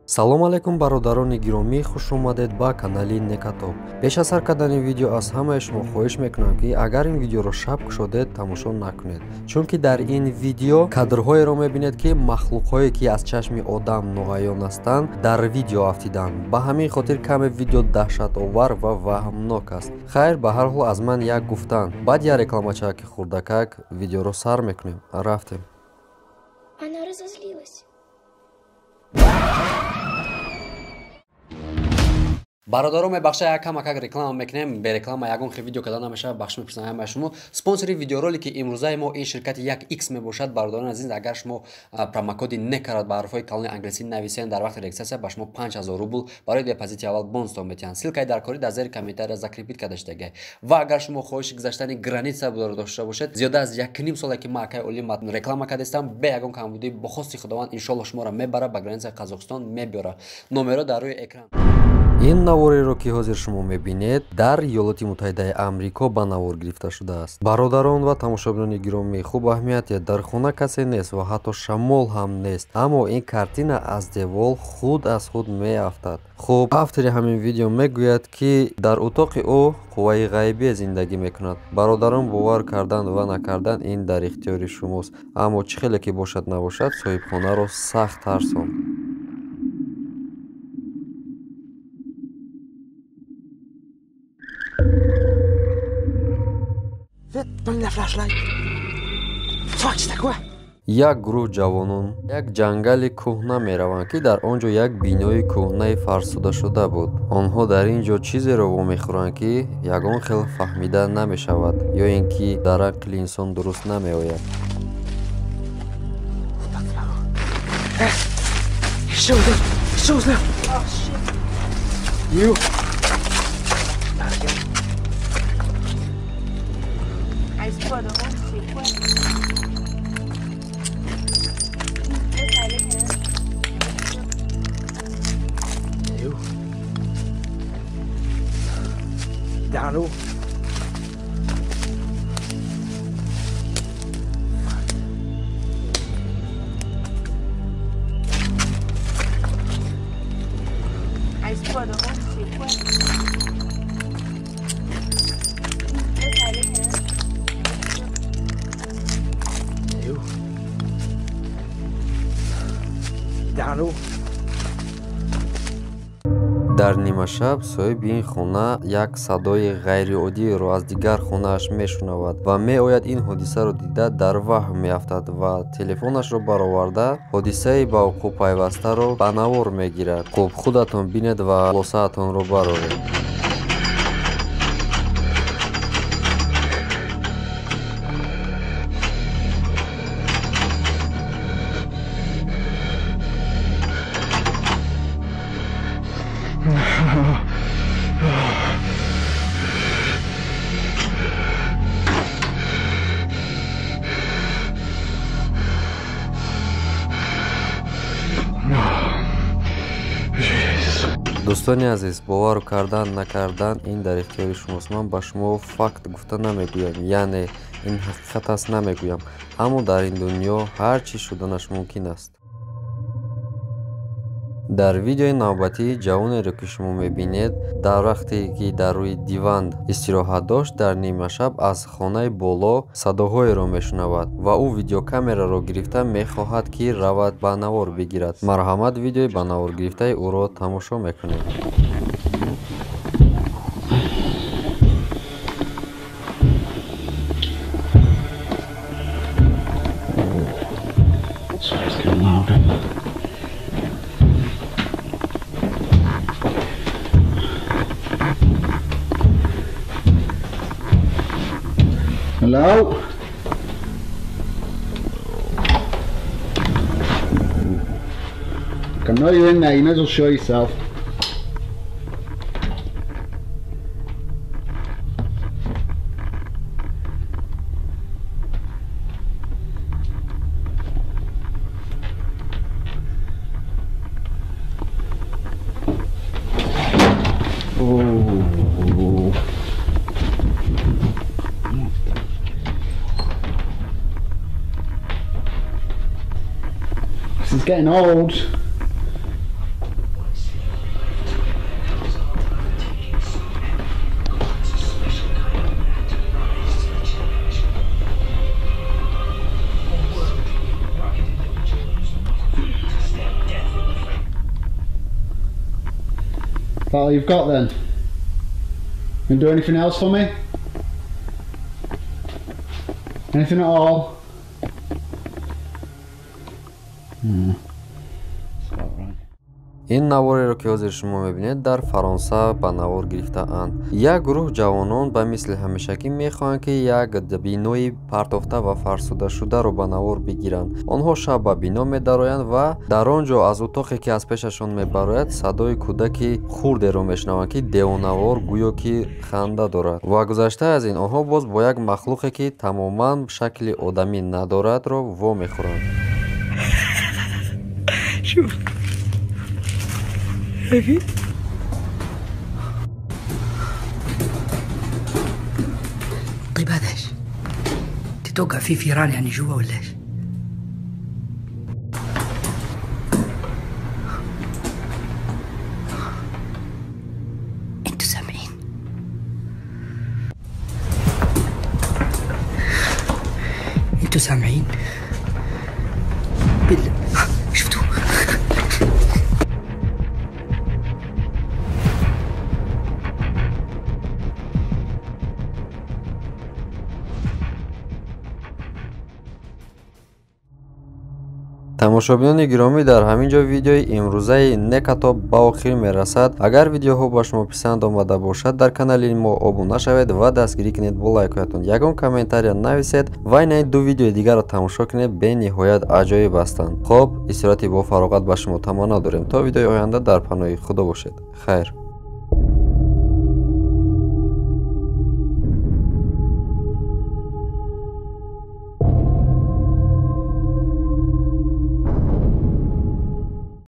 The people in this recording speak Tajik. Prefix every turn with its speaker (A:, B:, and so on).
A: Салом алейкум, бародарони гиромӣ, хуш омадед ба канали Некатоб. Пеш аз сар кардани видео аз ҳамаи шумо хоҳиш мекунам, ки агар ин видеоро шаб кушодед, тамошо накунед, чунки дар ин видео кадрҳоеро мебинед, ки махлуқҳое, ки аз чашми одам ноаён ҳастанд, дар видео афтиданд. Ба ҳамин хотир каме видео даҳшатовар ва ваҳмнок аст. Хайр, ба ҳар ҳол, аз ман як гуфтан. Баъд як рекламачаки хурдакак видеоро сар мекунем. Рафтем.
B: Она разозлилась.
C: Бародаро, мебахша, як камакак реклама мекунем. Бе реклама ягон хел видео карда намешавад. Бахш мепурсам ҳамаи шумо. Спонсори видеоролики имрӯзаи мо ин ширкати 1x мебошад. Бародарони азиз, агар шумо промокоди Некарат ба ҳарфҳои калони англисӣ нависен, дар вақти регистрация ба шумо 5000 рубл барои депозити аввал бонус метиҳанд. Ссылкаи даркорӣ дар зери комментария закрепить карда шудагай. Ва агар шумо хоҳиши гузаштани граница дошта бошед, зиёда аз 1,5 соле ки ман акаи Олим реклама кардастам, бе ягон камбудӣ, бо хости Худованд, иншоалло, шуморо мебара ба границаи Қазоқистон, мебиёра. Номеро дар рӯи экран.
A: Ин навореро, ки ҳозир шумо мебинед, дар Иёлоти Муттаҳидаи Амрико ба навор гирифта шудааст. Бародарон ва тамошобинони гиромӣ, хуб аҳамият диҳед, дар хона касе нест ва ҳатто шамол ҳам нест, аммо ин картина аз девол худ аз худ меафтад. Хуб, автори ҳамин видео мегӯяд, ки дар утоқи ӯ қувваи ғайбие зиндагӣ мекунад. Бародарон, бовар кардан ва накардан ин дар ихтиёри шумост, аммо чӣ хеле ки бошад набошад, соҳибхонаро сахт тарсонд.
D: Vite, donne la flashlight. Fuck, c'était quoi?
A: Як гурӯҳ ҷавонон як ҷангали кӯҳна мераванд, ки дар он ҷо як бинои кӯҳнаи фарсудашуда буд. Онҳо дар ин ҷо чизеро вомехӯранд, ки ягон хел фаҳмида намешавад ё ин ки дар ақли инсон дуруст намеояд.
D: Chose là.
E: Oh shit.
D: You.
E: Hey, c'est pas drôle, c'est quoi? Laisse aller, hein.
D: Il est où? Dans l'eau.
E: Hey, c'est pas drôle, c'est quoi? Laisse aller, hein.
D: Il est où? Dans l'eau.
A: Дар нимашаб соҳиби ин хона як садои ғайриоддиро аз дигар хонааш мешунавад ва меояд. Ин ҳодисаро дида, дар ваҳм меафтад ва телефонашро бароварда, ҳодисаи ба вуқӯъ пайвастаро ба навор мегирад. Хуб, худатон бинед ва хулосаатонро бароред. Дӯстони азиз, бовар кардан накардан ин дар ихтиёри шумост. Ман ба шумо факт гуфта намегӯям, яъне ин ҳақиқат аст намегӯям, аммо дар ин дунё ҳар чиз шуданаш мумкин аст. Дар видеои навбатӣ ҷавонеро, ки шумо мебинед, дар вақте ки дар рӯи диван истироҳат дошт, дар нимашаб аз хонаи боло садоҳоеро мешунавад ва ӯ видеокамераро гирифта мехоҳад, ки равад ба навор бигирад. Марҳамат, видеои ба навор гирифтаи ӯро тамошо мекунем.
D: Sorry, it's getting louder. Hello? I know you're in there, you may as well show yourself. Oh. This is getting old.
F: That all you've got then? You do anything else for me? Anything at all? It's all right.
A: Ин навореро, ки ҳозир шумо мебинед, дар Фаронса ба навор гирифтаанд. Як гурӯҳ ҷавонон ба мисли ҳамешагӣ мехоҳанд, ки як бинои партофта ва фарсудашударо ба навор бигиранд. Онҳо шаб ба бино медароянд ва дар он ҷо аз утоқе, ки аз пешашон мебарояд, садои кӯдаки хурдеро мешунаванд, ки девонавор гӯё ки ханда дорад. Ва гузашта аз ин, онҳо боз бо як махлуқе, ки тамоман шакли одамӣ надорадро вомехӯранд.
D: شايفين؟ طيب هذا ايش؟ تتوقع في فيران يعني جوا ولا ايش؟ انتوا سامعين؟ انتوا سامعين؟ بالله شفتوا؟
A: Тамошобинони гиромӣ, дар ҳамин ҷо видеои имрӯзаи Некатоб ба охир мерасад. Агар видеоҳо ба шумо писанд омада бошад, дар канали мо обуна шавед ва дастгирӣ кунед бо лайкҳоятон. Ягон комментария нависед ва инаи ду видеои дигарро тамошо кунед, бениҳоят аҷоиб ҳастанд. Хоб, истироҳати бо фароғат ба шумо таманно дорем. То видеои оянда дар паноҳи Худо бошед. Хайр.